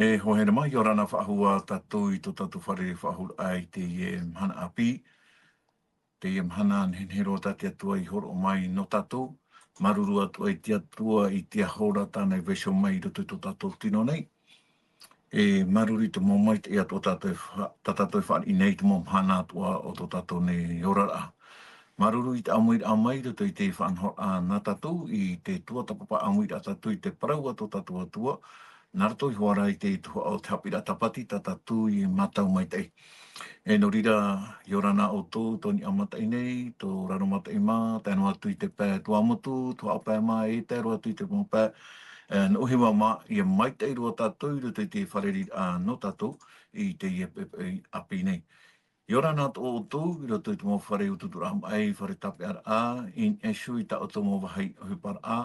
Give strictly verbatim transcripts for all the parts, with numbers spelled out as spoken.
E hoa here mai, ʻia ora na faʻahou tātou i tō tātou fare faʻahou i teie mahana ʻāpī. Teie mahana nehenehe roa tā te Atua i hōroʻa mai nō tātou. Māuruuru atu ai te Atua i te aho ra tāna i vaiiho mai i roto i tō tātou tino nei. E māuruuru i te mau maitaʻi atoʻa tā tātou e fa-, tā tātou e fāriʻi nei i te mau mahana atoʻa o tō tātou nei oraraʻa. Māuruuru i te ʻāmuiraʻa mai i roto i te faʻanahoraʻa nā tātou, i te tuatāpapa ʻāmuiraʻa tātou i te parau a tō tātou Atua, nā roto iho ā rā i te tuhaʻa o te haʻapiʻiraʻa tāpati tā tātou i mātau maitaʻi. E nō reira, ʻia ora na ʻoutou, tō Niʻa Mataʻi nei, tō Raro Mataʻi mā, tae noa atu i te pae Tuamotu, tuhaʻa pae mā, e tae roa atu i te mau pae, e, Nuʻuhiva mā, ʻia maitaʻi roa tātou i roto i te fārereiraʻa nō tātou i teie poʻipoʻi ʻāpī nei. ʻIa ora na atoʻa ʻoutou i roto i te mau fare utuuturaʻa maʻi, fare tāpeʻaraʻa, i niʻa iho i tā ʻoutou mau vāhi ʻohiparaʻa,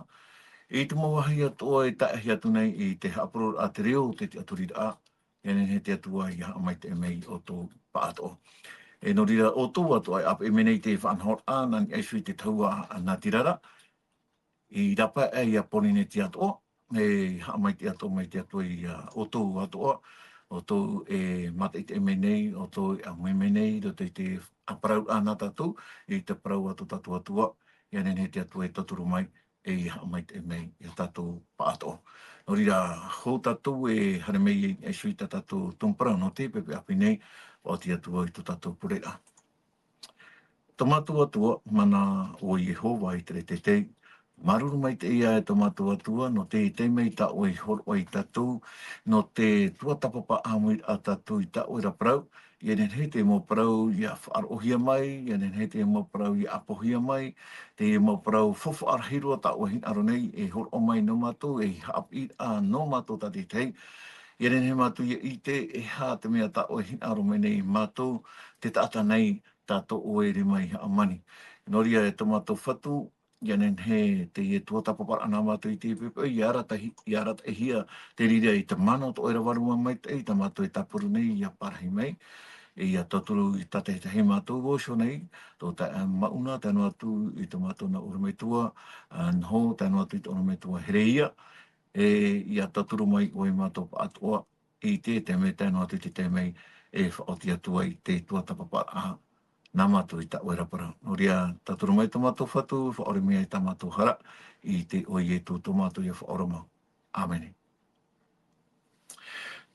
i te mau vāhi atoʻa e tae atu nei i te haʻapurororaʻa te reo o te tiʻaturiraʻa, ʻia nehenehe te Atua ʻia haʻamaitaʻi mai iā ʻoutou pāʻatoʻa. E nō reira, ʻoutou atoʻa e ʻāpeʻe mai nei i te faʻanahoraʻa, nā niʻa iho i te tahua a Natirara, i rāpae aʻe iā Pōrīnetia atoʻa, e haʻamaitaʻi atoʻa mai te Atua iā ʻoutou atoʻa, ʻoutou e mātaʻitaʻi mai nei, ʻoutou e ʻāmui mai nei, i roto i te ʻāparauraʻa nā tātou, i te parau a tō tātou Atua, ʻia nehenehe te Atua e tauturu mai, e ʻia haʻamaitaʻi mai iā tātou pāʻatoʻa. Nō reira, hou tātou e haere mai i niʻa iho i tā tātou tumu parau nō teie poʻipoʻi ʻāpī nei, faʻaoti atu ai tō tātou pureraʻa. Tō mātou Atua, mana ʻo Iehova i te raʻi teitei, māuruuru maitaʻi ā e tō mātou Atua, nō te taime tā ʻoe i hōroʻa iā tātou, nō te tuatāpapa ʻāmuiraʻa tātou i tā ʻoe ra parau, ʻia nehenehe te mau parau ʻia faʻaroʻohia mai, ʻia nehenehe te mau parau ʻia ʻapohia mai, te mau parau faufaʻa rahi roa tā ʻoe e hinaʻaro nei e hōroʻa mai nō mātou, ei haʻapiʻiraʻa nō mātou tātaʻitahi. ʻIa nehenehe mātou ʻia ʻite, e aha te mea tā ʻoe e hinaʻaro mai nei iā mātou, te taʻata nei, tā tō ʻoe rima i hāmani. Nō reira e tō mātou Fatu, ʻia nehenehe teie tuatāpaparaʻa nā mātou i teie poʻipoʻi, ʻia arataʻi-, ʻia arataʻihia te reira i te mana o tō ʻoe ra Vārua Maitaʻi, tā mātou e tāpura nei ʻia parahi mai, e ʻia tauturu i tātaʻitahi mātou vau iho nei, tō taeaʻe Mauna, tae noa atu i tō mātou nā ʻorometua, ā, Noho, tae noa atu i tō ʻorometua Herehia, e ʻia tauturu mai ʻoe iā mātou pāʻatoʻa, i te taime tae noa atu i te taime e faʻaoti atu ai te tuatāpaparaʻa nā mātou i tā ʻoe ra parau. Nō reira, tauturu mai tō mātou Fatu, faʻaʻore mai i tā mātou hara, i te iʻoa o Ietu tō mātou ia Faʻaora mau. ʻĀmene.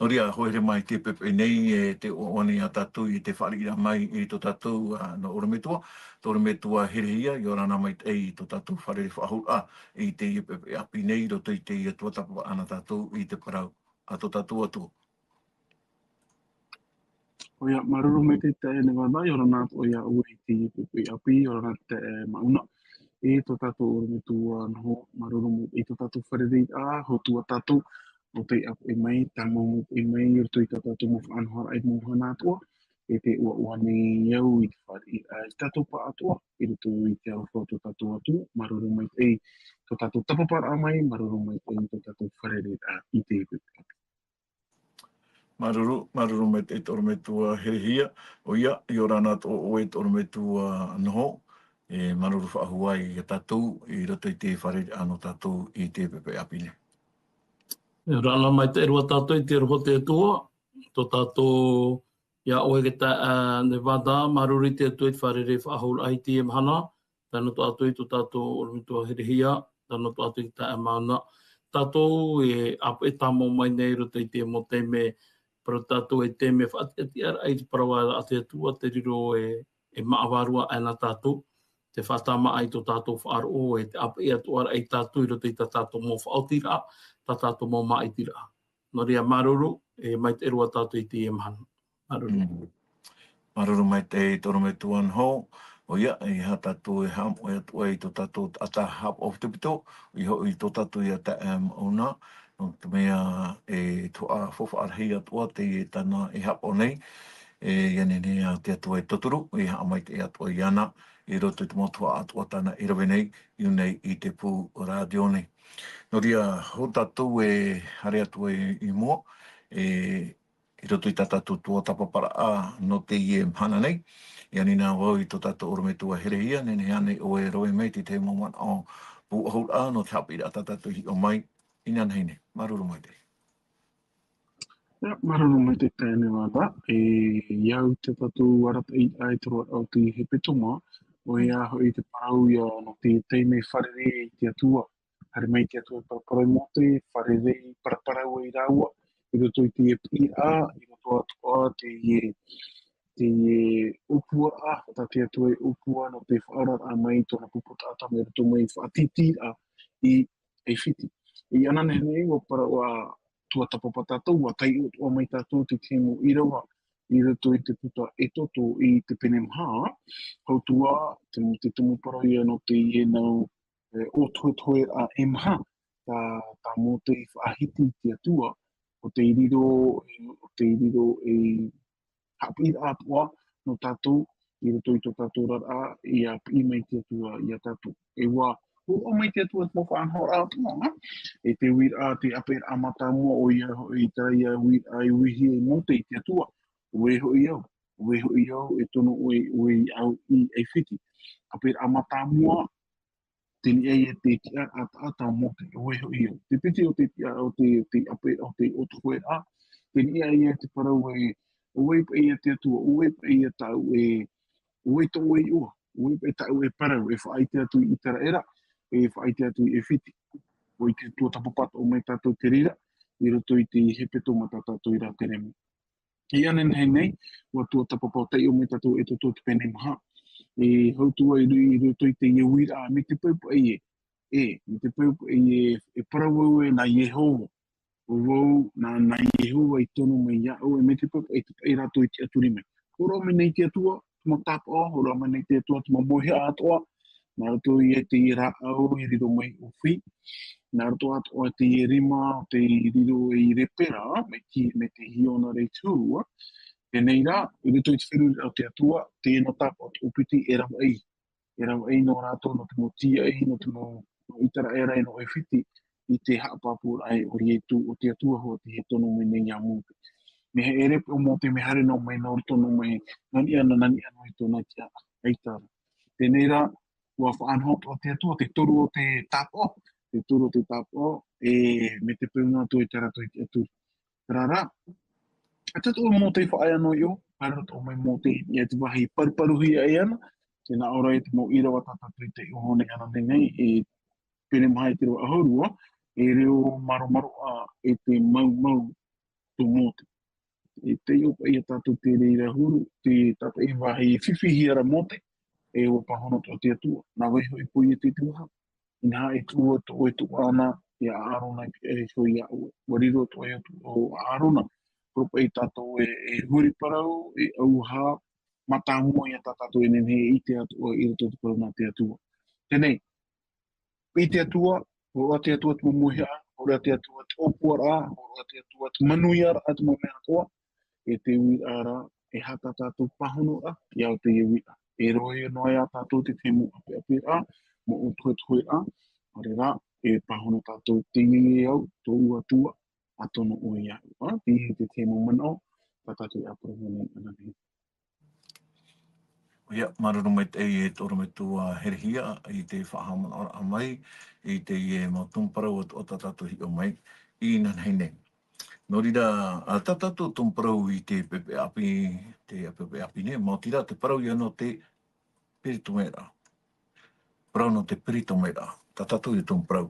Nō reira, hoa here mai i teie poʻipoʻi nei, e tē ʻoaʻoa nei ā tātou i te fāriʻiraʻa mai i tō tātou, ā, nā ʻorometua, tō ʻorometua Herehia, ʻia ora na maitaʻi i tō tātou fārerei faʻahou, ā, i teie poʻipoʻi ʻāpī nei, i roto i teie tuatāpapa nā tātou i te parau a tō tātou Atua. ʻOia, māuruuru maitaʻi taeaʻe Nevada, ʻia ora na atoʻa iā ʻoe i teie poʻipoʻi ʻāpī, ʻia ora na taeaʻe Mauna. E tō tātou ʻorometua Noho, māuruuru maitaʻi i tō tātou fārereiraʻa, hou atu ā tātou, nō te ʻāpeʻe mai, tāmau maitaʻi mai, i roto i tā tātou mau faʻanahoraʻa i te mau mahana atoʻa, e tē ʻoaʻoa nei au i te fāriʻiraʻa i tā tātou pāʻatoʻa, i roto i te aroha o tō tātou Atua, māuruuru maitaʻi tō tātou tāpaparaʻa mai, māuruuru maitaʻi tō tātou fārereiraʻa i teie poʻipoʻi ʻāpī. Māuruuru, māuruuru maitaʻi tō ʻorometua Herehia, ʻoia, ʻia ora na atoʻa ʻoe tō ʻorometua Noho, e māuruuru faʻahou iā tātou, i roto i te fārereiraʻa nō tātou i teie poʻipoʻi ʻāpī nei. ʻIa ora na maitaʻi roa tātou i te aroha o te Atua, tō tātou, iā ʻoe e taeaʻe Nevada, māuruuru i te Atua i te fārerei faʻahou i teie mahana, tae noa atu i tō tātou ʻorometua Herehia, tae noa atu i te taeaʻe Mauna. Tātou e ʻāpeʻe tāmau mai nei i roto i te mau taime, parau tātou e taime faʻatiʻatiʻaraʻa i te parau a te Atua, tē riro e, e māʻa vārua aʻe nā tātou, te faʻatāmāʻa i tō tātou faʻaroʻo, e te ʻāpeʻe atoʻa ra ia tātou i roto i tā tātou mau faʻaotiraʻa, tā tātou mau māʻitiraʻa. Nō reira māuruuru, e maitaʻi roa tātou i teie mahana. Māuruuru. Mm. Māuruuru maitaʻi tō ʻorometua Noho, ʻoia, e aha tātou e haʻamoʻe atu ai i tō tātou taʻata haʻapaʻo ʻaupito, ʻoia hoʻi tō tātou ia taeaʻe Mauna, nō te mea e tuhaʻa faufaʻa rahi atoʻa teie tāna e haʻapaʻo nei, e ʻia nehenehe ā te Atua e tauturu, e haʻamaitaʻi atoʻa iāna, i roto i te mau tuhaʻa atoʻa tāna e rave nei, i ʻō nei i te pū rātio nei. Nō reira, hou tātou e haere atu ai i mua, e i roto i tā tātou tuatāpaparaʻa nō teie mahana nei. ʻIa ani na vau i tō tātou ʻorometua Herehia, nehenehe ānei ʻoe e rave mai i te tahi mau manaʻo pūʻohuraʻa nō te haʻapiʻiraʻa tā tātou i hiʻo mai, inanahi nei. Māuruuru maitaʻi. Ia, māuruuru maitaʻi e Nevada, e, i au i tā tātou arataʻiraʻa i te roaraʻa o te hepetoma, ʻoia hoʻi te parau ia nō te taime fārerei i te Atua. Haere mai te Atua i paraparau ia Mōte, fārerei, paraparau ai rāua, i roto i te piʻiraʻa, i roto atoʻa i te, te ʻōpuaraʻa, tā te Atua e ʻōpua nō te faʻaoraraʻa mai i tōna pupu taʻata mai roto mai faʻatītīraʻa i ʻAifiti. I ʻananehanei, ʻua parau, ʻua tuatāpapa tātou, ʻua taiʻo atoʻa mai tātou i te tahi mau ʻīrava, i roto i te puta ʻEtoto i te pene maha, hau atu ā, te, te tumu parau ia nō teie nau, e, ʻōtohetoheraʻa e maha, tā, tā Mōte i faʻahiti i te Atua, ʻo tei riro, ʻo tei riro ei haʻapiʻiraʻa atoʻa nō tātou, i roto i tō tātou oraraʻa, ʻia piʻi mai te Atua ia tātou. E ʻua hōroʻa mai te Atua i te mau faʻanahoraʻa atoʻa, e te uiraʻa, te ʻāpeʻeraʻa mātāmua, ʻoia hoʻi, terā ia uiraʻa i uihia e Mōte i te Atua, ʻo vē hoʻi au, ʻo vē hoʻi au, e tono ʻoe, ʻoe ia au i ʻAifiti. ʻĀpeʻeraʻa mātāmua, teie ia te tiʻaraʻa taʻata a Mōte, ʻo vē hoʻi au. Te piti o te tiʻa-, o te, te ʻāpeʻe-, o te ʻōtoheraʻa, teie ia te parau ē, ʻo vai paʻi ia te Atua, ʻo vai paʻi ia tāʻu e, ʻo vai tōʻu e iʻoa, ʻo vai paʻi tāʻu e parau, e faʻaʻite atu i ʻĪteraʻera, e faʻaʻite atu i ʻAifiti. ʻOia te tuatāpapa atoʻa mai tātou i te reira, i roto i te hepetoma tā tātou i rātere mai. I ʻananehanei, ʻua tuatāpapa, ʻua taiʻo mai tātou ʻEtoto te pene maha. E hau atu ā i ro-, i roto i teie uiraʻa, mai te peu paʻi ē, e, mai te peu paʻi ē, e parau au ē nā Iehova. ʻO vau, nā, nā Iehova i tono mai iāʻu, e mai te peu paʻi, te paʻi rātou i tiʻaturi mai. Hōroʻa mai nei te Atua, te mau tāpaʻo, hōroʻa mai nei te Atua, te mau mauhaʻa atoʻa, nā roto ia i te rāʻau i riro mai ʻōfī, nā roto atoʻa i te rima, tei riro i Lepera, mai te, mai te hiona rei te huru, ā. Teie rā, i roto i te feruriraʻa o te Atua, teie nā tāpaʻo tō piti e ravaʻi, e ravaʻi nō rātou, nō te mau tīaʻi, nō te mau, nō ʻĪteraʻera, nō ʻAifiti, i te haʻapāpūraʻa ē ʻo Ietu, ʻo te Atua hoʻi tē tono mai nei iā Mōte. Mea heʻere paʻi ʻo Mōte, mea haere noa mai nō roto noa mai, nā niʻa, nā, nā niʻa noa i tōna tiʻaraʻa, ʻaita rā. Teie rā, ʻua faʻanaho atoʻa te Atua, te toru o te tāpaʻo, te toru o te tāpaʻo, e, mai te peu noa atu i tā rātou i tiʻaturi. Terā rā, ʻaita atoʻa Mōte i faʻaea noa iho, haere atoʻa mai Mōte i te vāhi paruparuhia e ana, tē nā ʻō ra ia te mau ʻīrava tā tātou i taiʻo nei i ʻananehanei, e pene maha i te reva ʻahuru, e reo māromaroʻa e te maumau tō Mōte. E taiʻo paʻi ia tātou te reira huru, te tāpaʻo vāhi fifi hia ra Mōte, e ʻua pāhono atoʻa te Atua. Nā vai hoʻi e poiete i te vaha. Inaha e tuʻu atoʻa, e tuʻu ʻana ia ʻĀrona i pihaʻi iho iāʻu. ʻUa riro atoʻa ia tuʻu ʻo ʻĀrona. Parau paʻi tātou e, e huri parau, e ʻauaha, mātāmua ia tā tātou e nehenehe e ʻite atoʻa i roto i te parau nā te Atua. Teie, i te Atua, hōroʻa te Atua te mau mauhaʻa, hōroʻa te Atua te ʻōpuaraʻa, hōroʻa te Atua te manuiaraʻa, te mau mea atoʻa, e te uiraʻa ra, e aha tā tātou pāhonoraʻa, ia au teie uiraʻa. E rohi noa ia tātou te tahi mau ʻapeʻaperaʻa, mau ʻōtohetoheraʻa, ʻaore rā, e pāhono tātou teie au, tōʻu Atua, ʻa tono ʻoe iāʻu, ā, teie te tahi mau manaʻo, tā tātou e ʻāparau nei i ʻananehanei. ʻOia, māuruuru maitaʻi e te ʻorometua Herehia i te faʻahaʻamanaʻoraʻa mai i teie mau tumu parau atoʻa tā tātou i hiʻo mai i ʻananehanei. Nō reira, ā, tā tātou tumu parau i te pepe ʻāpī, te pepe ʻāpī nei, maoti rā te parau ia nō te peritomeiraʻa. Parau nō te peritomeiraʻa. Tā tātou ia tumu parau.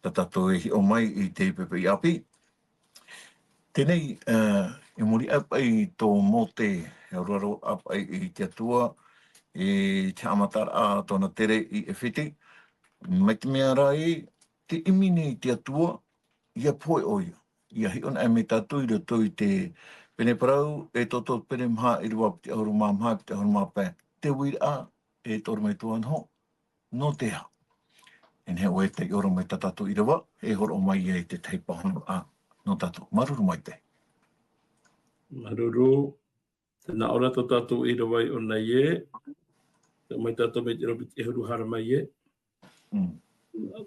Tā tātou e hiʻo mai i te pepe ʻāpī. Teie, ā, i muri aʻe paʻi tō Mōte, e aroaro aʻe paʻi i te Atua, i te haʻamataraʻa tōna tere i ʻAifiti. Mai te mea rā ē, tē ʻimi nei te Atua, ʻia pohe ʻoia. ʻIa hiʻo anaʻe mai tātou i roto i te pene parau, ʻEtoto pene maha, ʻīrava piti ʻahuru mā maha, piti ʻahuru mā pae. Te uiraʻa, e te ʻorometua Noho, nō te aha? E nehenehe ʻoe e taiʻo mai tā tātou ʻīrava, e hōroʻa mai ia i te tahi pāhonoraʻa nō tātou. Māuruuru maitaʻi. Māuruuru. Tē nā ʻō ra tō tātou ʻīrava i ʻō nei ē. Tae mai tātou mai te ʻīrava piti ʻahuru haere mai ē. Mm.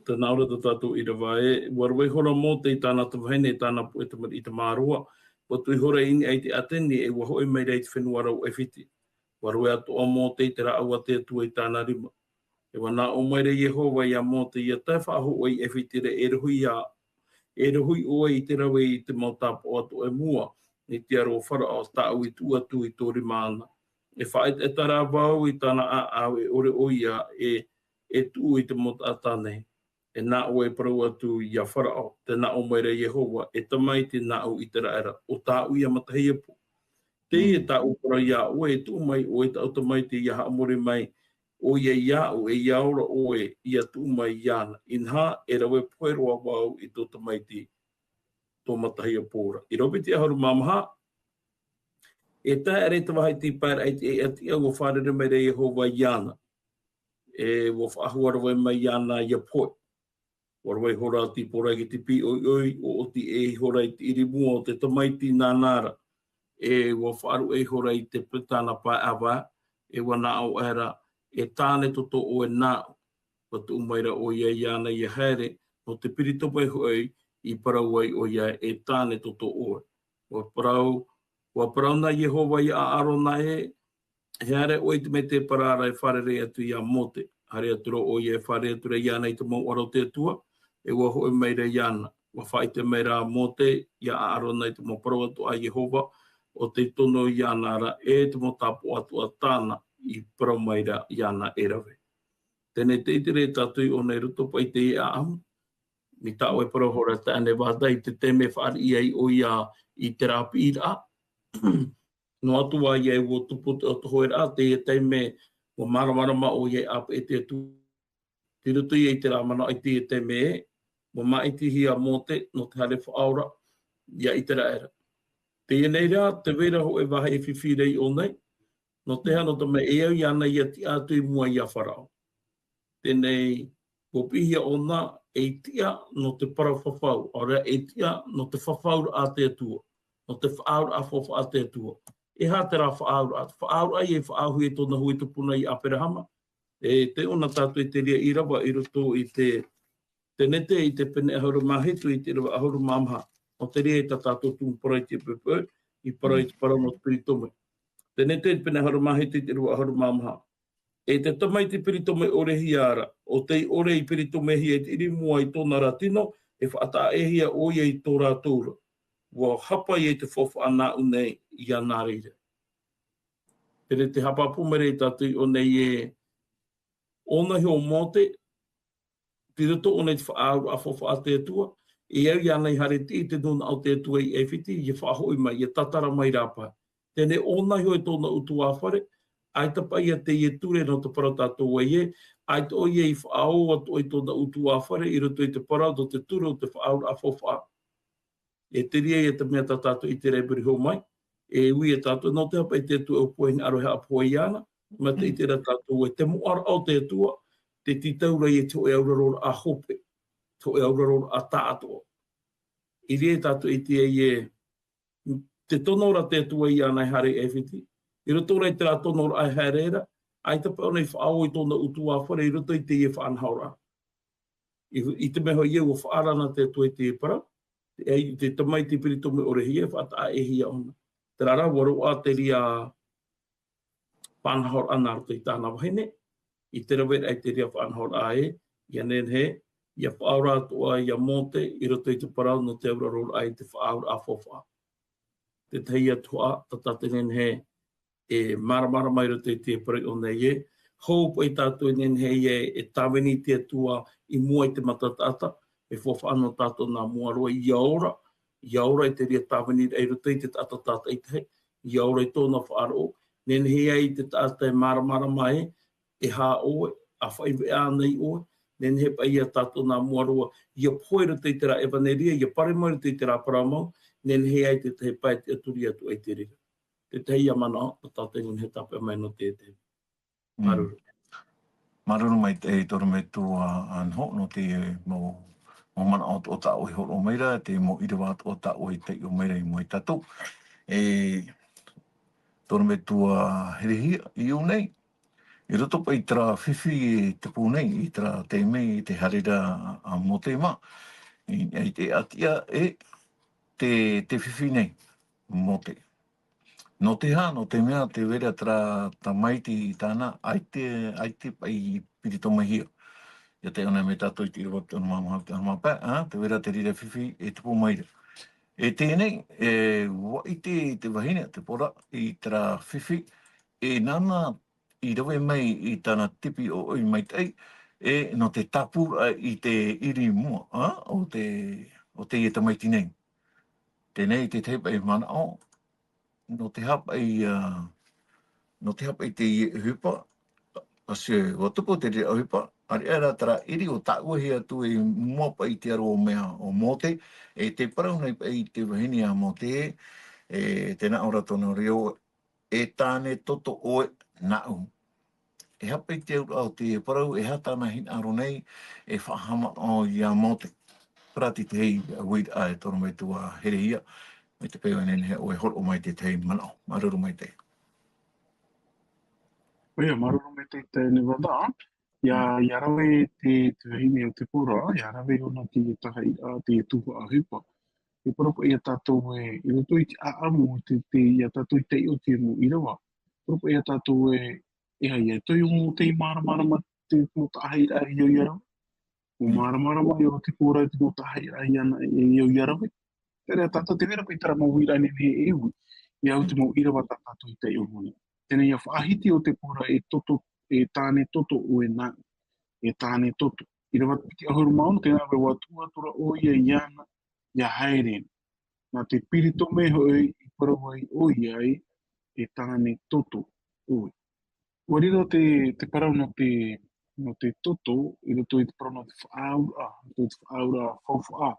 Tē nā ʻō ra tō tātou ʻīrava ē, ʻua rave ihora Mōte i tāna atu vahine, i tāna puʻe tamariʻi Tamaroa, ʻua tuʻu ihora i niʻa i te ʻāteni, e ʻua hoʻi mai ra i te fenua ra ʻo ʻAifiti. ʻUa rave atoʻa Mōte i te rāʻau a te Atua i tāna rima. E ʻua nā ʻō mai ra Iehova ia Mōte, ʻia tae faʻahou ʻoe i ʻAifiti ra, e rohi ia, E rohi ʻoe i te rave i te mau tāpaʻo atoʻa i mua, i te aro o Farao, tāʻu i tuʻu atu i tō rima ana. E faʻaʻetaʻeta rā vau i tāna ʻāʻau, e ʻore ʻoia e, e tuʻu i te mau taʻata nei. E nā ʻoe e parau atu ia Farao, tē nā ʻō mai ra Iehova, e tamaiti nāʻu ʻĪteraʻera, ʻo tāʻu ia matahiapo. Teie tāʻu parau iā ʻoe, e tuʻu mai ʻoe i tāʻu tamaiti, ia haʻamori mai ʻoia iāʻu, e ia ora ʻoe ia tuʻu mai iāna. Inaha, e rave pohe roa vau i tō tamaiti, tō matahiapo ra. ʻĪrava piti ʻahuru mā maha, e tae aʻera i te vāhi tīpaeraʻa i te ʻēʻa tiʻa, ʻua fārerei mai ra Iehova iāna. E ʻua faʻahua rave mai iāna ia pohe. ʻUa rave ihora Tīpora i te pīʻoiʻoi, ʻua ʻoti ʻē ihora i te ʻiri mua o te tamaiti nāna ra. E ʻua faʻaruʻe ihora i te pe-, tāna pae ʻāvae, e ʻua nā ʻō aʻera, e tāne toto ʻoe nāʻu. ʻUa tuʻu mai ra ʻoia iāna ia haere, nō te peritome hoʻi i parau ai ʻoia, e tāne toto ʻoe. ʻUa parau, ʻua parau na Iehova ia ʻĀrona ē, e haere ʻoe i te mētēpara ra e fārerei atu iā Mōte. Haere atu ra ʻoia e fārerei atu ra iāna i te mau ara o te Atua, e ʻua hoʻi mai ra iāna. ʻUa faʻaʻite mai ra Mōte iā ʻĀrona i te mau parau atoʻa a Iehova, ʻo tei tono iāna ra, e te mau tāpaʻo atoʻa tāna i parau mai ra iāna e rave. Teie nei te ʻite ra tātou i ʻō nei i roto paʻi i teie ʻāʻamu, mai tā ʻoe e parau ihora Taeaʻe Nevada i te taime e fāriʻi ai ʻoia i terā piʻiraʻa. Noa atu ā ia e ʻua tupu te ʻoto hoeraʻa, teie taime ʻua māramarama ʻoia e ʻāpeʻe te Atua. Tei roto ia i terā manaʻo i teie taime ē, ʻua māʻitihia Mōte nō te haere faʻaora ia ʻĪteraʻera. Teie nei rā, tē vai ra hōʻē vāhi e fifi ra i ʻō nei, nō te aha, nō te mea e au iāna ia tiʻa atu i mua iā Farao. Teie nei, ʻua piʻihia ʻōna ei tiʻa nō te parau fafau, ʻaore rā ei tiʻa nō te fafauraʻa a te Atua, nō te faʻaauraʻa faufaʻa a te Atua. E aha terā faʻaauraʻa? Faʻaauraʻa ia i faʻaauhia e tōna hui tupuna ia Aperahama. E tē ʻō na tātou i te reira ʻīrava i roto i te Tenete i te pene ʻahuru mā hitu i te ʻīrava ʻahuru mā maha. Nō te reira tā tātou tumu parau i te poʻipoʻi, i parau i te parau nō te peritome. Tenete i te pene ʻahuru mā hitu i te ʻīrava ʻahuru mā maha. E te tamaiti peritome ʻorehia ra, ʻo tei ʻore i peritomehia i te ʻiri mua i tōna ra tino, e faʻataʻahia ʻoia i tō rātou ra. ʻUa hapa ia i te faufaʻa nāʻu nei ia nā reira. Pēnei te haʻapāpū mai ra ia tātou i ʻō nei ē, ʻōna iho ʻo Mōte, tei roto ʻōna i te faʻaauraʻa faufaʻa a te Atua, e au iāna i haere tiʻi i te nūnaʻa o te Atua i ʻAifiti, ʻia faʻahoʻi mai, ʻia tātara mai rāpae. Teie nei ʻōna iho i tōna ʻutuāfare, ʻaita paʻi ia teie ture nō te parau tātou ē, ʻaita ʻoia i faʻaō atoʻa i tōna ʻutuāfare i roto i te parau nō te ture o te faʻaauraʻa faufaʻa. E te reira ia te mea tā tātou i te reira i muri iho mai, e ui ia tātou, nō te aha paʻi te Atua e ʻōpua hinaʻaro e haʻapohe iāna, mea tē ʻite ra tātou ē te moʻaraʻa o te Atua, tē tītau ra ia i te hōʻē auraroraʻa hope, te hōʻē auraroraʻa tāʻātoʻa. I reira ia tātou i ʻite ai ē, tē tono ra te Atua iāna e haere i ʻAifiti, i roto rā i terā tonoraʻa e haere ra, ʻaita paʻi ʻōna i faʻaō i tōna ʻutuāfare i roto i teie faʻanahoraʻa. I, i te mea hoʻi ē ʻua faʻaara na te Atua i te parau, te, i te tamaiti peritome ʻorehia, e faʻataʻahia ʻōna. Terā rā, ʻua roaʻa te reira faʻanahoraʻa nā roto i tāna vahine, i te raveraʻa i te reira faʻanahoraʻa ē, ʻia nehenehe, ʻia faʻaora atoʻa ia Mōte i roto i te parau nō te auraroraʻa i te faʻaauraʻa faufaʻa. Te tahi atu hoʻi, tā tātou e nehenehe e māramarama i roto i te parau i ʻō nei ē, hou paʻi tātou e nehenehe ē, e tāvini te Atua i mua i te mata taʻata, e faufaʻa nō tātou nā mua roa ʻia ora, ʻia ora i te reira tāviniraʻa i roto i te taʻata tātaʻitahi, ʻia ora i tōna faʻaroʻo, nehenehe ai te taʻata e māramarama ē, e aha ʻoe, ʻa faʻaʻite ana ʻoe, nehenehe paʻi ia tātou nā mua roa, ʻia pohe i roto i terā ʻevanelia, ʻia parau mai i roto i terā parau mau, nehenehe ai te tahi pae e tiʻaturi atu ai i te reira. Te tahi ia manaʻo, tā tātou e nehenehe e tāpeʻa mai nō te, te. Mm. Māuruuru. Māuruuru maitaʻi e te ʻorometua Anho, nō te mau, mau manaʻo o tā ʻoe i hōroʻa mai ra, te mau ʻīrava o tā ʻoe i taiʻo mai ra i mua ia tātou. E, te ʻorometua Herehia, i ʻō nei, i roto paʻi i terā fifi i te pō nei, i terā taime i te haere ra a Mōte mā, i, i te ʻātiʻa e te, te fifi nei, Mōte. Nō te aha, nō te mea tē vai ra terā tamaiti tāna, ʻaita, ʻaita paʻi i piritomahia. Te taiʻo nei mai tātou i te ʻīrava te ono mā maha, te ono mā pae, ā, tē vai ra te reira fifi e tupu mai ra. E teie nei, e, ʻua ʻite te vahine, te pora, i terā fifi, e nāna i rave mai i tāna tipi ʻoʻoi maitaʻi, e nō te tāpūraʻa i te ʻiri mua, ā, o te, o teie tamaiti nei. Teie nei te tahi paʻi manaʻo, nō te haʻapaʻo, ā, nō te haʻapaʻo i te ʻohipa, ʻāfaro, ʻua tupu te reira ʻohipa, ʻāreʻa rā terā ʻiri ʻua tāʻuehia atu i mua paʻi i te aro o mea o Mōte, e tē parau nei paʻi te vahine a Mōte, e tē nā ʻō ra tōna reo, e tāne toto ʻoe nāʻu. E aha paʻi te auraʻa o te parau, e aha tāna hinaʻaro nei, e faʻahaʻamanaʻo iā Mōte. Parati te hei uiraʻa e tono mai atu ā herehia, mai te peu e nehenehe ʻoe e hōroʻa mai te tahi manaʻo. Māuruuru maitaʻi. ʻOia, māuruuru maitaʻi te Nevada. ʻIa, ʻia rave te, te vahine o te pora, ʻia rave ʻōna te tahaʻiraʻa, te tuhaʻa ʻohipa. E parau paʻi iā tātou ē, i roto i te ʻāʻamu, te, te, iā tātou i taiʻo te mau ʻīrava. Parau paʻi iā tātou ē, e aha ia, e tohu mau tei māramarama te mau tahaʻiraʻa i au ia rave. ʻUa māramarama ia te pora i te mau tahaʻiraʻa iāna e au ia rave. Terā tātou te vera paʻi terā mau uiraʻa nehenehe e ui. I au te mau ʻīrava tā tātou i taiʻo nei. Teie nei ʻia faʻahiti ʻo te pora e toto, e tāne toto ʻoe nāʻu. E tāne toto. ʻĪrava piti ʻahuru mā ono, tē nā ʻō ra, ʻua tuʻu atu ra ʻoia iāna, ʻia haere. Nā te peritome hoʻi i parau ai ʻoia ē, e tāne toto ʻoe. ʻUa riro te, te parau nō te, nō te toto, i roto i te parau nō te faʻaauraʻa, i roto i te faʻaauraʻa faufaʻa,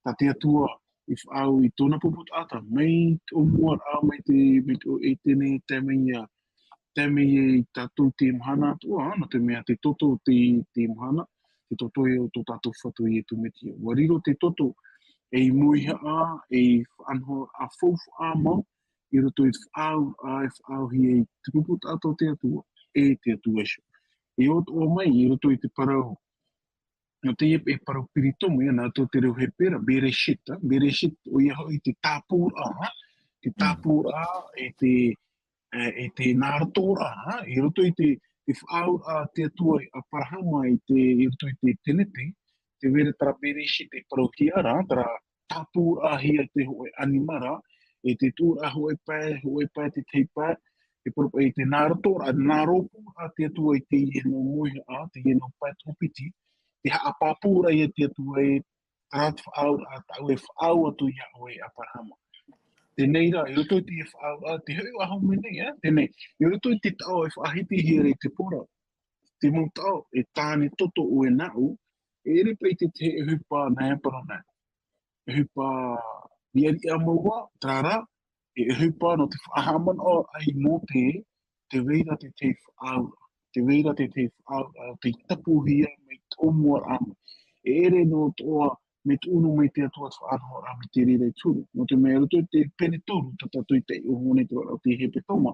tā te Atua i faʻaau i tōna pupu taʻata, mai te ʻōmuaraʻa, mai te, mai te ʻo Etene, tae mai ia, tae mai ia i tātou i teie mahana atoʻa, nō te mea te toto o te, teie mahana, te toto ē o tō tātou Fatu Iesu Mesia. ʻUa riro te toto ei mauihaʻa, ei faʻanahoraʻa faufaʻa mau, i roto i te faʻaauraʻa e faʻaauhia i te pupu taʻata o te Atua, e te Atua iho. E ʻō atoʻa mai i roto i te parau, nō teie e parau peritome, nā roto i te reo Hepera, Bereshit, Bereshit, ʻoia hoʻi te tāpūraʻa, te tāpūraʻa, e te, e, e te nā roto ra, i roto i te, te faʻaauraʻa a te Atua i Aperahama i te, i roto i te Tenete, tē vai ra terā Bereshit e parauhia ra, terā tāpūraʻahia te hōʻē ʻanimara, e te tuʻuraʻa hōʻē pae, hōʻē pae, te tahi pae, e parau paʻi i te nā roto ra, nā rōpū ra te Atua i teie nō mauihaʻa, teie nō pae toʻopiti, te haʻapāpūraʻa ia te Atua e terā te faʻaauraʻa tāʻu e faʻaau atu iā ʻoe e Aperahama. Teie nei rā, i roto i te faʻaauraʻa, te hoʻi ʻaho mai nei, ā, teie nei, i roto i te taʻo e faʻahitihia ra i te pora, te mau taʻo, e tāne toto ʻoe nāʻu, e ʻere paʻi te tahi ʻohipa nā hea parau nā. ʻOhipa riʻariʻa mau ā, terā rā, e ʻohipa nō te faʻahaʻamanaʻoraʻa i Mōte, tē vai ra te tahi faʻaauraʻa, tē vai ra te tahi faʻaauraʻa, tei tapuhia mai te ʻōmuaraʻa mai. E ʻere noa atoʻa, mea tuʻu noa mai te Atua te faʻanahoraʻa mai te reira i te huru. Nō te mea i roto i te pene toru, tā tātou i taiʻo nei i te oraraʻa o te hepetoma,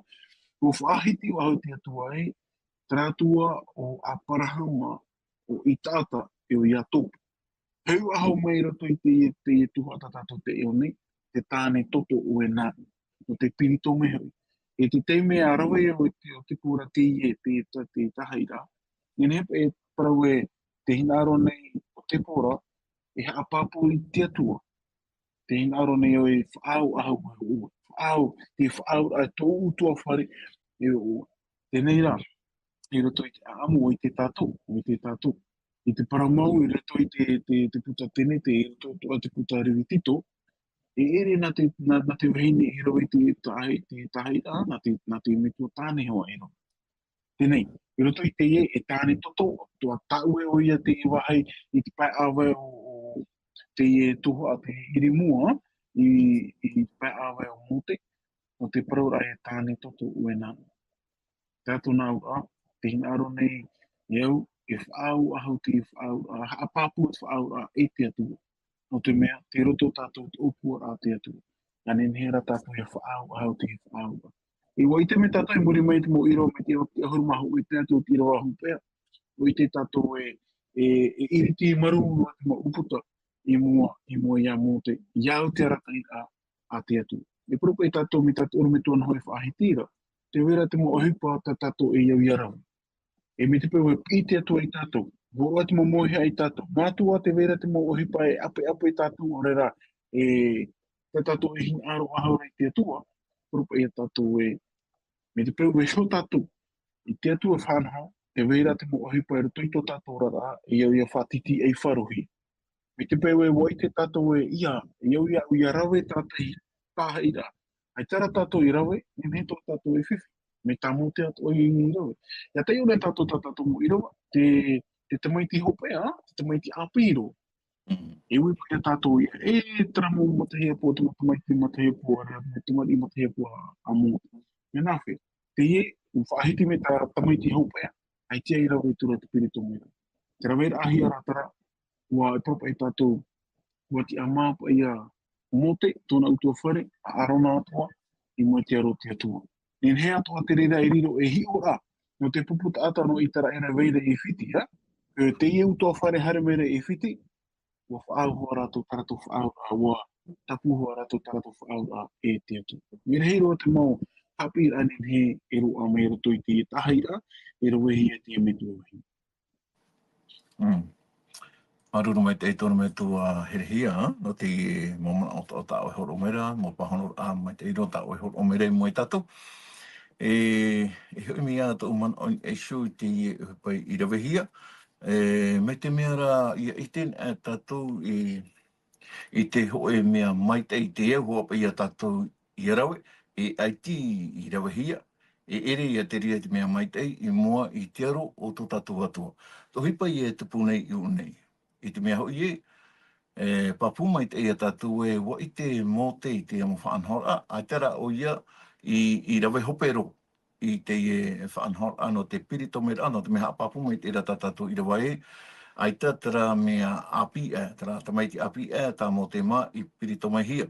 ʻua faʻahiti faʻahou te Atua ē, terā Atua o Aperahama, o Isaaka, e o Iakoba. Hoʻi ʻaho mai i roto i te, te tuhaʻa tā tātou i taiʻo nei, te tāne toto ʻoe nāʻu, nō te peritome hoʻi. E te taime e rave ai ʻo te, ʻo te pora teie, te, te, te tahaʻiraʻa. Nehenehe paʻi e parau ē, tē hinaʻaro nei ʻo te pora, e haʻapāpū i te Atua. Tē hinaʻaro nei ʻoe e faʻaau faʻahou mai ʻoe. Faʻaau, te faʻaauraʻa tō ʻoutou fare, e ʻoe. Teie nei rā, i roto i te ʻāʻamu, ʻua ʻite tātou, ʻua ʻite tātou. I te parau mau, i roto i te, te, te puta Tenete, i roto atoʻa i te puta Revitiko, e ʻere nā te, nā, nā te vahine i rave i te tahi, te tahaʻiraʻa, nā te, nā te metua tāne hoʻi i rave. Teie nei, i roto i teie e tāne toto, ʻua tāʻue ʻoia teie vāhi i te pae ʻāvae o, o teie tuhaʻa, te ʻiri mua, i, i te pae ʻāvae o Mōte, nō te parauraʻa e tāne toto ʻoe nāʻu. Terā tōna auraʻa, tē hinaʻaro nei e au, e faʻaau faʻahou te faʻaauraʻa, haʻapāpū te faʻaauraʻa e te Atua. Nō te mea, tei roto tātou i te ʻōpuaraʻa a te Atua. ʻIa nehenehe rā tātou e faʻaau faʻahou te faʻaauraʻa. E ʻua ʻite mai tātou i muri mai i te mau ʻīrava, mai te ʻahuru mā hōʻē tae atu i te ʻīrava hopeʻa. ʻUa ʻite tātou e, e, e ʻiriti marū noa te mau ʻūputa i mua, i mua iā Mōte, i au te arataʻiraʻa a te Atua. E parau paʻi tātou mai tā te ʻorometua Noa e faʻahiti ra, tē vai ra te mau ʻohipa tā tātou e au ia rave. E mai te peu e piʻi te Atua ia tātou, Vau te mau mōhia i tātou. Mātou ā te vai ra te mau ʻohipa e ʻapeʻape tātou ʻaore rā, e, tā tātou e hinaʻaro ʻaore i te Atua, poropaʻi ia tātou e, mai te peu e hō tātou, i te Atua faʻanaho, te vai ra te mau ʻohipa i roto i tō tātou oraraʻa, e au ia faʻatiti ei farohi. Mai te peu e ʻua ʻite tātou e ia, e au ia, au ia rave tātahi, tāhaʻi ra. ʻAita rā tātou i rave, e nehenehe tō tātou e fifi. Mai tā Mōte atoʻa i rave. Ia taiʻo rā tātou tā tātou mau ʻīrava, te, te tamaiti hopeʻa, te tamaiti ʻāpī roa. Mm. E ui paʻi ia tātou ia, e terā mau matahiapo, te mau tamaiti matahiapo, ʻaore rā, te mau tamariʻi matahiapo a, a Mōte. Mea nāfea, teie, ʻua faʻahiti mai tā tamaiti hopeʻa, ʻaita i rave atu ra te peritomeiraʻa. Te raveraʻahia rā terā, ʻua e poropaʻi ia tātou, ʻua tiʻamā paʻi ia Mōte, tōna ʻutuāfare, a ʻĀrona atoʻa, i mua i te aro o te Atua. Nehenehe atoʻa te reira e riro ei hiʻoraʻa, nō te pupu taʻata nō ʻĪteraʻera e vai ra i ʻAifiti, ā? E teie ʻutuāfare haere mai ra i ʻAifiti, ʻua faʻaau hoʻi rātou tā rātou faʻaauraʻa, ʻua tāpū hoʻi rātou tā rātou faʻaauraʻa e te Atua. Mea rahi roa te mau haʻapiʻiraʻa nehenehe e roaʻa mai i roto i te tāhaʻiraʻa, e ravehia e te metua vahine. Mm. Māuruuru maitaʻi tō ʻoe metua Herehia, nō te mau manaʻo tā, tā ʻoe hōroʻa mai ra, mau pāhonoraʻa maitaʻi roa tā ʻoe hōroʻa mai ra i mua ia tātou. E, e hoʻi mai ā tōʻu manaʻo i niʻa iho i teie ʻohipa i ravehia. E, mai te mea rā, ʻia ʻite anaʻe tātou i, i te hōʻē mea maitaʻi, te au hoʻi paʻi ia tātou ʻia rave, e ʻaita i ravehia, e ʻere ia te reira te mea maitaʻi i mua i te aro o tō tātou Atua. Te ʻohipa ia e tupu nei i ʻō nei. I te mea hoʻi ē, e pāpū maitaʻi ia tātou ē, ʻua ʻite Mōte i teie mau faʻanahoraʻa, ʻaita rā ʻoia i, i rave hope roa i teie faʻanahoraʻa nō te peritomeiraʻa, nō te mea haʻapāpū maitaʻi ra tā tātou ʻīrava ē, ʻaita terā mea ʻāpī aʻe, terā tamaiti ʻāpī aʻe, tā Mōte mā i peritomehia.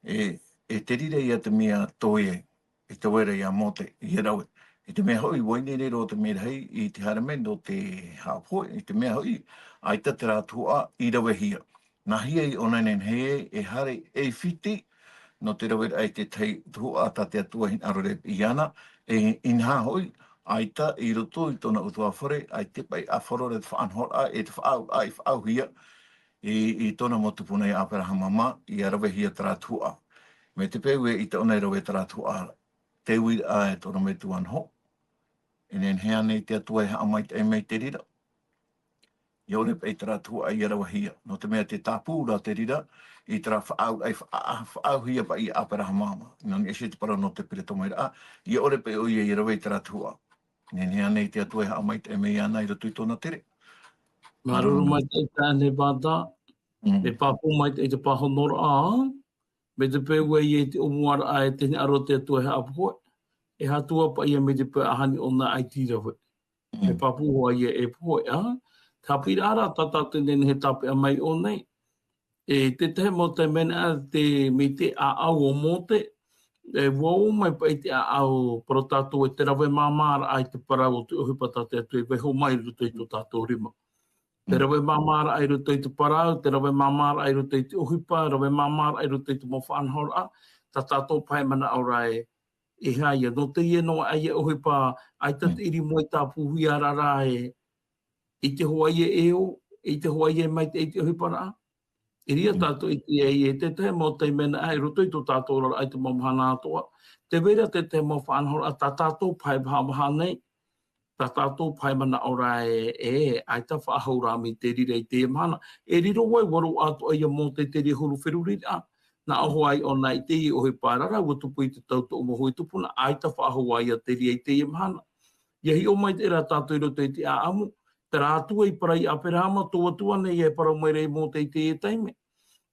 E, e te reira ia te mea toe, e te vai ra ia Mōte, ʻia rave. I te mea hoʻi, ʻua ʻite nei roa te merahi i te haere mai nō te haʻapohe, i te mea hoʻi, ʻaita terā tuhaʻa i ravehia. Nāhea i ʻōna e nehenehe e haere i ʻAifiti, nō te raveraʻa i te tahi tuhaʻa tā te Atua hinaʻaro ra e piʻi iāna, e, inaha hoʻi, ʻaita i roto i tōna ʻutuāfare, ʻaita paʻi ʻa Faraō ra te faʻanahoraʻa, e te faʻaau, ʻa, i faʻaauhia, i, i tōna mau tupuna ia ʻĀperahama mā, ʻia ravehia terā tuhaʻa. Mai te peu ē ʻaita ʻōna i rave terā tuhaʻa, te uiraʻa e tō ʻoe metua Noho. E nehenehe ānei te Atua e haʻamaitaʻi mai i te reira? ʻIa ʻore paʻi terā tuhaʻa ʻia ravehia. Nō te mea tē tāpū ra te reira, i terā faʻaau, ʻa, faʻa-, faʻaauhia paʻi ia ʻĀperahama mā. Nō niʻa iho i te parau nō te peritomeiraʻa, ʻia ʻore paʻi ʻoia ʻia rave i terā tuhaʻa. Nehenehe ānei te Atua e haʻamaitaʻi mai iāna i roto i tōna tere? Māuruuru. Māuruuru maitaʻi tāne Vata. Mm. E pāpū maitaʻi te pāhonoraʻa, mai te peu ē ʻaita i te ʻōmuaraʻa e te hinaʻaro o te Atua e haʻapohe, e aha atu paʻi ia mai te peu ʻaʻaha ʻōna ʻaita i rave. Mm. E pāpū hoʻi ia e pohe, ā? Te haʻapiʻiraʻa rā tā tātou e nehenehe e tāpeʻa mai i ʻō nei. E te tahi mau taime nā te, mai te ʻāʻau o Mōte, e, ʻua ō mai paʻi te ʻāʻau, parau tātou e te rave māmāraʻa i te parau o te ʻohipa tā te Atua i vaiiho mai i roto i tō tātou rima. Te Mm. rave māmāraʻa i roto i te parau, te rave māmāraʻa i roto i te ʻohipa, rave māmāraʻa i roto i te mau faʻanahoraʻa, tā tātou paʻi e manaʻo ra ē, e aha ia, nō teie noa ʻaita ʻohipa, ʻaita Mm. te ʻiri mai tāpūhia ra rā ē, ʻite hoʻi ia e ʻō, ʻite hoʻi ia e maitaʻi i te ʻohiparaʻa. I reira Mm. tātou i te, i te tahi mau taime nā, i roto i tō tātou oraraʻa i te mau mahana atoʻa. Tē vai ra te tahi mau faʻanahoraʻa, tā tātou paʻi e vahavaha nei, tā tātou paʻi e manaʻo ra ē, e, ʻaita faʻahou rā mai te reira i teie mahana. E riro ai, ʻua roaʻa atoʻa ia Mōte i te reira huru feruriraʻa. Nā ʻō hoʻi ʻōna i teie ʻohipa ra, ʻua tupu i te tau tōʻu mau hōʻē tupuna, ʻaita faʻahou ā ia te reira i teie mahana. ʻIa hiʻo maitaʻi rā tātou i roto i te ʻāʻamu, terā Atua i parau ia ʻĀperahama, tō Atua nei e parau mai ra ia Mōte i teie taime.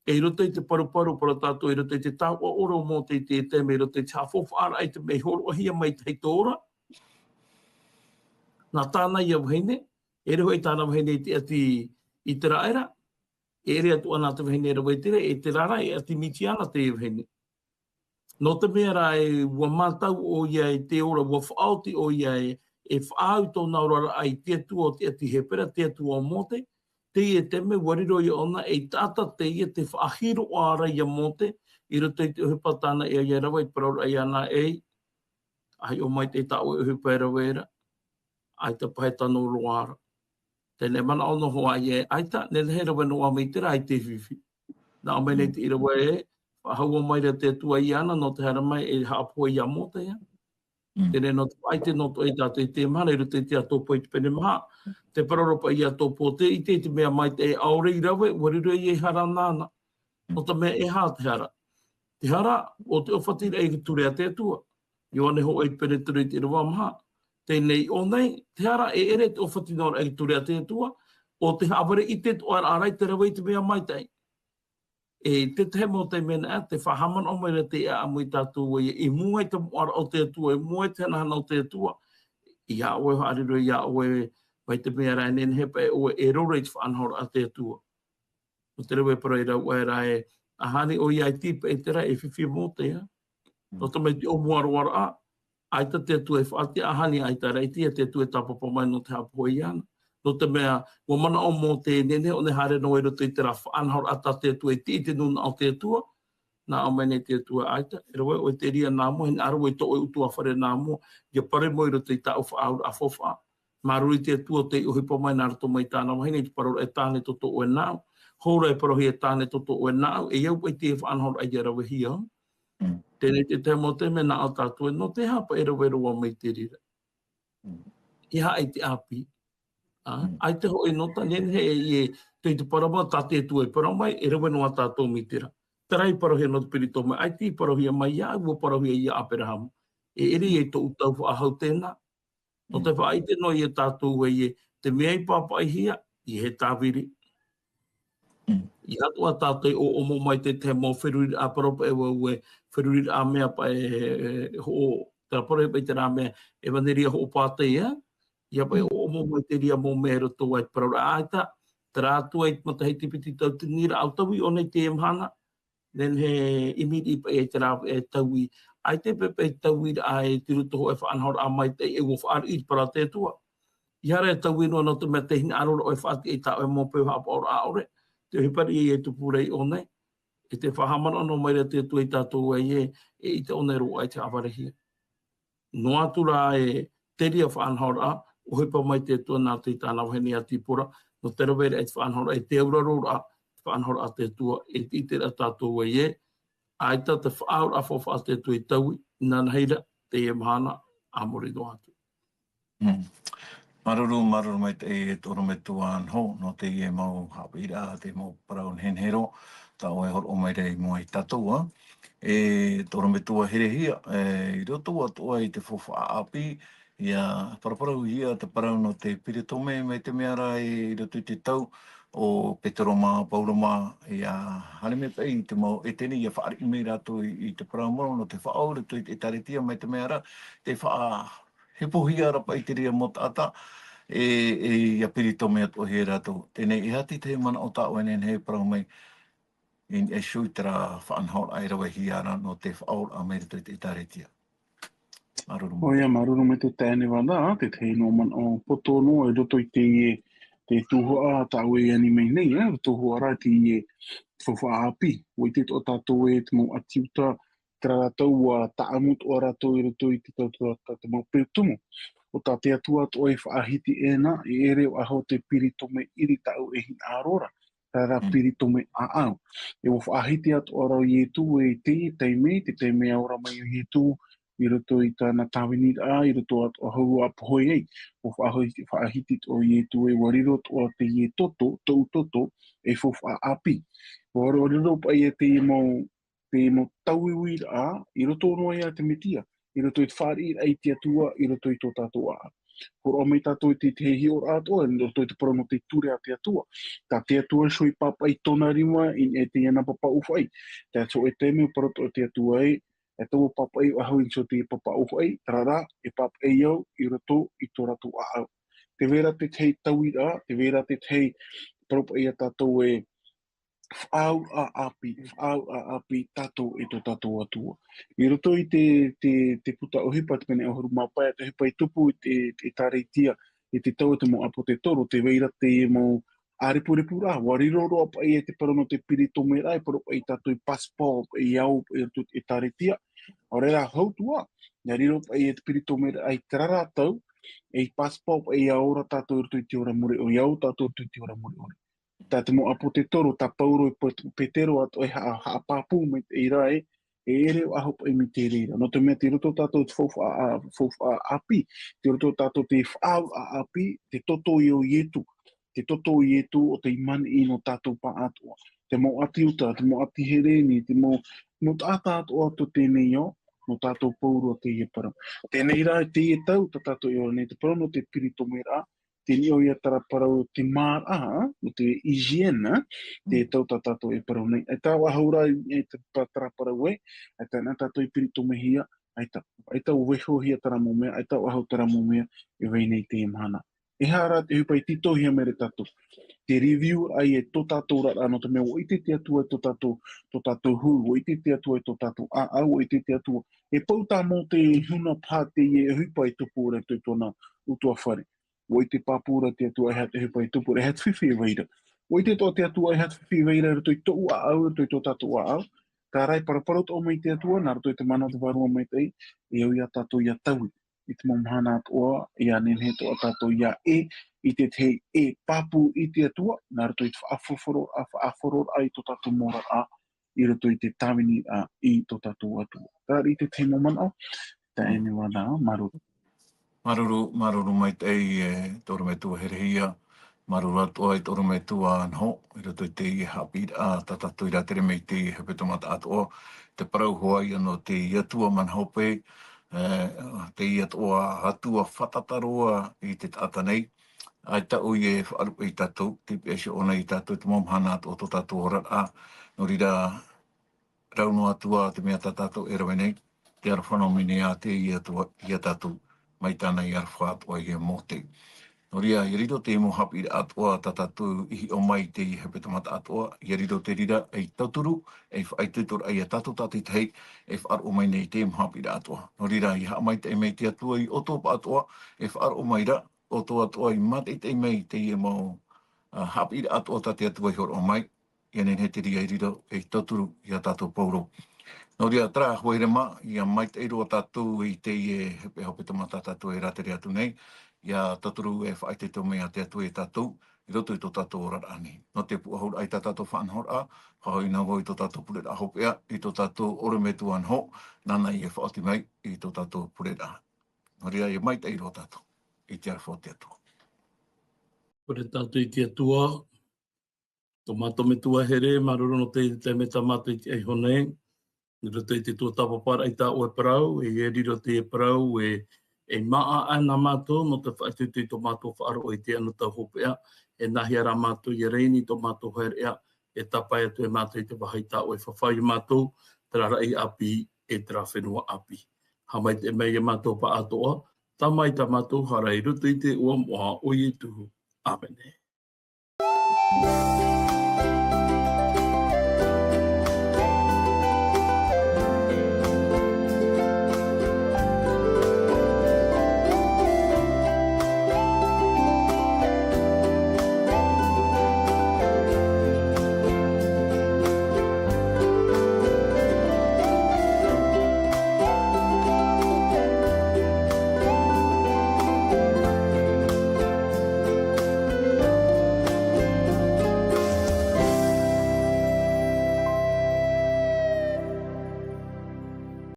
E i roto i te paruparu, parau tātou i roto i te taoʻa ʻore o Mōte i teie taime, i roto i te haʻafaufaʻaraʻa i te mea i hōroʻahia mai i te hau ora. Nā tāna ia vahine, e riro hoʻi tāna vahine i te ʻāti ʻĪteraʻera, e ʻere atoʻa nā te vahine e rave i te reira, e terā rā, e ʻāti Mitiana te vahine. Nō te mea rā ē, ʻua mātau ʻoia i te ora, ʻua faʻaoti ʻoia ē, e faʻaau i tōna oraraʻa i te Atua o te ʻāti Hepera, te Atua o Mōte, teie taime ʻua riro ia ʻōna ei taʻata teie tē faʻahiroʻa ra ia Mōte, i roto i te ʻohipa tāna e ʻia rave, i te parauraʻa iāna ē, ʻa hiʻo maitaʻi tā ʻoe ʻohipa e rave ra, ʻaita paʻi e tano roa ra. Teie nei manaʻo noa hoʻi ē, ʻaita, nehenehe e rave noa mai terā i te fifi. Nā ʻō mai nei te ʻīrava ē, faʻahou mai ra te Atua iāna, nō te haere mai e haʻapohe ia Mōte, ʻia. Teie nei nō te faʻaʻite noa atoʻa ia tātou i teie mahana, i roto i te Ato Pae i te pene maha. Te parau ra paʻi ia Ato Pae, ʻite i te mea maitaʻi ʻaore i rave, ʻua riro ia i hara nāna. Nō te mea e aha te hara. Te hara, ʻo te ʻōfatiraʻa i te ture a te Atua. Ioane hōʻē i te pene toru i te ʻīrava maha. Teie nei i ʻō nei, te hara e ʻere te ʻōfati noa raʻa i te ture a te Atua, ʻo te haʻavare ʻite atoʻa ra i te rave i te mea maitaʻi. E te tahi mau taime nā, te faʻahaʻamanaʻo mai ra te ʻāʻamu ia tātou ē, i mua i te moʻaraʻa o te Atua, i mua i te hanahana o te Atua. ʻIa ʻoe haʻariro, ʻia ʻoe, mai te mea ra e nehenehe paʻi ʻoe e rave i te faʻanahoraʻa a te Atua. Nō te reira e parau ra ē, ʻa Hāni ʻo ia i te pae terā e fifi Mōte, ʻia. Nō te mea i te ʻōmuaraʻa, ʻaita te Atua e faʻatiʻa, ʻa Hāni ʻaita rā, ʻaita te Atua e tāpapa mai nō te haʻapohe iāna. Nō te mea, ʻua manaʻo Mōte e nehenehe ʻōna e haere noa i roto i terā faʻanahoraʻa tā te Atua e tiʻi i te nūnaʻa o te Atua. Nā ʻō mai nei te Atua ʻaita, e rave ʻoe i te reira nā mua, hinaʻaro ʻoe i tō ʻoe ʻutuāfare nā mua, ʻia parau mai i roto i tāʻu faʻaauraʻa faufaʻa. Māuruuru i te Atua tei ʻohipa mai nā roto mai tāna vahine i te parau ra e tāne tō tō ʻoe nāʻu. Hou ra e parauhia e tāne tō tō ʻoe nāʻu, e au paʻi te faʻanahoraʻa ʻia ravehia. Teie nei te tahi mau taime nā ʻō tātou ē, nō te aha paʻi e rave roa mai te reira. ʻIa haʻa i te ʻāpī. ʻĀ, ʻaita hoʻi nō tā, nehenehe e, e, te, te parau mau tā te Atua e parau mai, e rave noa tātou mai terā. Terā i parauhia nō te peritome, ʻaita i parauhia mai iāʻu, ʻua parauhia ia Aperahama. E ʻere ia i tōʻu tau faʻahou tēnā. Nō te faʻaʻite noa ia tātou ē, te mea i pāpaʻihia, ʻia e tāviri. ʻIa atoʻa tātou e ʻōʻomo mai te tahi mau feruriraʻa, parau paʻi vau ē, feruriraʻa mea paʻi e, e, hoʻo, terā parau paʻi terā mea, ʻevaneria hoʻopātai, ʻia. ʻIa paʻi ʻōʻomo mai te reira mau mea i roto i te parau ra ʻaita, terā atu ai matahiti piti tauatini ra, ʻua taui ʻōna i teie mahana, nehenehe e ʻimi riʻi paʻi i terā e taui, ʻaita paʻi e taui ra e te roto hōʻē faʻanahoraʻa maitaʻi e ʻua fāriʻi i te parau a te Atua. ʻEiaha e taui noa nō te mea tē hinaʻaro ra ʻoe e faʻatiʻa i tā ʻoe mau peu haʻapaʻoraʻa ʻaore, te ʻohipa riʻi e tupu ra i ʻō nei, e te faʻahaʻamanaʻo noa mai ra te Atua ia tātou ē, e ʻite ʻōna e roaʻa i te haʻavarehia. Noa atu rā e te reira faʻanahoraʻa, ʻohipa mai te Atua nā roto i tāna vahine a Tipora, nō te raveraʻa i te faʻanahoraʻa, e te auraro ra, te faʻanahoraʻa a te Atua, e te ʻiteraʻa tātou ē, ʻaita te faʻaauraʻa faufaʻa a te Atua i taui, inanahi ra, teie mahana, ʻa muri noa atu. Māuruuru, māuruuru maitaʻi e te ʻorometua Noho, nō teie mau haʻapiʻiraʻa, te mau parau nehenehe roa, tā ʻoe e hōroʻa mai ra i mua ia tātou, ā. E te ʻorometua Herehia, e, i roto atoʻa i te faufaʻa ʻāpī, ʻia paraparauhia te parau nō te peritome, mai te mea ra e, i roto i te tau o Petero mā, Pauro mā, ʻia haere mai paʻi i te mau ʻētene, ʻia fāriʻi mai rātou i, i te parau mau nō te faʻaau i roto i te ʻĒtārētia, mai te mea ra, te faʻa- hepohia ra paʻi te reira mau taʻata, e, e, ʻia peritome atoʻahia rātou. Teie nei, e aha te tahi manaʻo tā ʻoe e nehenehe e parau mai, i, e show i terā faʻanahoraʻa e ravehia ra nō te faʻaauraʻa mai roto i te ʻĒtārētia. Māuruuru. ʻOia, māuruuru maitaʻi e Nevada, te tahi noa manaʻo poto noa i roto i te, te tuhaʻa tā ʻoe e ani mai nei, e, tuhaʻa ra te, e, faufaʻa ʻāpī. ʻUa ʻite atoʻa tātou ē te mau ʻāti Iuta, terā rātou ʻua tāʻamu atoʻa rātou i roto i te tau, tau, tau, te mau peritome. ʻO tā te Atua atoʻa i faʻahiti ʻē na, e ʻere ʻo aʻu te peritome ʻiri tāʻu e hinaʻaro ra, terā rā peritome ʻāʻau. E ʻua faʻahiti atoʻa ra ʻo Ietu e te taime, te taime a ora mai ʻo Ietu, i roto i tāna tāviniraʻa, i roto atoʻa hau ʻa pohe ai. ʻUa faʻahiti, faʻahiti atoʻa ʻo Ietu e ʻua riro atoʻa teie toto, tōʻu toto, ei faufaʻa ʻāpī. ʻUa riro, riro paʻi ia teie mau te mau tauiuiraʻa, i roto noa ia te Metia, i roto i te fāriʻiraʻa i te Atua, i roto i tō tātou ʻāʻau. Hōroʻa mai tātou i te, te hiʻoraʻa atoʻa, i roto i te parau nō te ture a te Atua. Tā te Atua iho i pāpaʻi i tōna rima, i, e teie nā papa ʻūfaʻi. Te Atua e te mea parau atoʻa te Atua ē, e tō pāpaʻi ʻo aʻu iho te papa ʻūfaʻi, terā rā, e pāpaʻi au i roto i tō rātou ʻāʻau. Tē vai ra te tahi tauiuiraʻa, tē vai ra te tahi parau paʻi ia tātou ē, faʻaauraʻa ʻāpī, faʻaauraʻa ʻāpī tātou e tō tātou Atua. I roto i te, te, te puta ʻohipa, te pene ʻahuru mā pae, te ʻohipa i tupu i te, te ʻĒtārētia, i te tau o te mau ʻāpōsetolo, tē vai ra te mau ʻārepurepu ra, ʻua riro roa paʻi ia te parau nō te peritomeraʻa, e parau paʻi tātou i passport, i au, i roto i te ʻĒtārētia. ʻAore rā hau atoʻa, ʻia riro paʻi ia te peritomeraʻa i terā rā tau, ei passport, ei ora tātou i roto i te ora mure ʻore, ei ora tātou i roto i te ora mure ʻore. Tā te mau ʻāpōsetolo, tā Paulo e Pe-, Petero atoʻa e haʻa-, haʻapāpū mai te reira ē, e ʻere ʻo ʻaho paʻi mai te reira. Nō te mea tei roto tātou te faufaʻa, a, faufaʻa ʻāpī, tei roto tātou te faʻaau ʻāpī, te toto i ʻo Ietu, te toto o Ietu ʻo tei maniʻi nō tātou pāʻatoʻa. Te mau ʻāti Iuta, te mau ʻāti Hereni, te mau, mau taʻata atoʻa tō teie nei ao, nō tātou pauroa teie parau. Teie rā, teie tau, tā tātou e ora nei, te parau nō te piritomeraʻa, teie ʻoia terā parau te māraʻa, nō te hygiène, teie tau tā tātou e parau nei. E tā ʻoe ahau rā, e te pa-, terā parau ē, e tā nā tātou e piritomehia, e tā, e tā ʻoe vaihohia terā mau mea, e tā ʻoe ahau terā mau mea, e vai nei teie mahana. E aha rā te ʻohipa i tītauhia mai ra tātou. Te review ai e tō tātou oraraʻa, nō te mea ʻua ʻite te Atua i tō tātou, tō tātou huru, ʻua ʻite te Atua i tō tātou ʻāʻau, ʻua ʻite te Atua. E pau tā Mōte e huna paha teie ʻohipa i tupu ra i tō, tōna ʻutuāfare. ʻUa ʻite pāpū ra te Atua e aha te ʻohipa i tupu ra, e aha te fifi e vai ra. ʻUa ʻite atoʻa te Atua e aha te fifi e vai ra i roto i tōʻu ʻāʻau, i roto i tō tātou ʻāʻau. Terā rā e paraparau atoʻa mai te Atua, nā roto i te mana o te Vārua Maitaʻi, e au ia tātou ia taui i te mau mahana atoʻa, ia nehenehe atoʻa tātou ia ʻē i te tahi ʻē pāpū i te Atua, nā roto i te faʻaʻāfaro-, faʻaʻāfaroraʻa i tō tātou mau oraraʻa, i roto i te tāviniraʻa i tō tātou Atua. Terā rā te tahi mau manaʻo, tā ʻoe nei Vana, māuruuru. Māuruuru, māuruuru maitaʻi, e te ʻorometua Herehia, māuruuru atoʻa i te ʻorometua Noho, i roto i teie haʻapiʻiraʻa, tā tātou i rātere mai i teie hepetoma taʻatoʻa, te parau hoʻi ia nō te Atua mana hope, e, teie atoʻa Atua fātata roa i te taʻata nei, ʻaita ʻoia e faʻaruʻe ia tātou, te piʻi ʻōna ia tātou i te mau mahana atoʻa o tō tātou oraraʻa, nō reira, rau noa atu ā te mea tā tātou e rave nei, te aroha nō mai nei ā teie Atua ia tātou, mai tāna i aroha atoʻa ia Mōte. Nō reira, ia riro te mau haʻapiʻiraʻa atoʻa tā tātou i hiʻo mai i teie hepetoma taʻatoʻa, ia riro te reira ei tauturu, ei faʻaitoitoraʻa ia tātou tātaʻitahi, e faʻaroʻo mai nei i teie mau haʻapiʻiraʻa atoʻa. Nō reira, ia haʻamaitaʻi mai te Atua i ʻoutou pāʻatoʻa, e faʻaroʻo mai ra, ʻoutou atoʻa i mātaʻitaʻi mai i teie mau, a, haʻapiʻiraʻa atoʻa tā te Atua i hōroʻa mai, ia nehenehe te reira i riro ei tauturu ia tātou pauroa. Nō reira, terā, hoa here mā, ia maitaʻi roa tātou i teie hepe-, hepetoma tā tātou e rātere atu nei, ia tauturu e faʻaitoito mai ā te Atua ia tātou, i roto i tō tātou oraraʻa nei. Nō te pūʻohuraʻa i tā tātou faʻanahoraʻa, faʻahoʻi noa vau i tō tātou pureraʻa hopeʻa, i tō tātou ʻorometua Noho, nāna ia faʻaoti mai i tō tātou pureraʻa. Nō reira, ia maitaʻi roa tātou i te aroha o te Atua. Pure tātou i te Atua. Tō mātou Metua here, māuruuru nō te, te mea tā mātou i te ʻaiho nei. I roto i te tuatāpaparaʻa i tā ʻoe parau, e, e riro te parau, e, e māʻa ana mātou, nō te faʻaitoito i tō mātou faʻaroʻo i teie tau hopeʻa, e nāhea rā mātou ia rave nei tō mātou haereʻa, e tāpae atu e mātou i te vāhi tā ʻoe e faʻaau ia mātou, terā rā ei ʻāpī, e terā fenua ʻāpī. Haʻamaitaʻi mai ia mātou pāʻatoʻa, tā mai tā mātou hara i roto i te iʻoa moʻa o Ietu. ʻĀmene.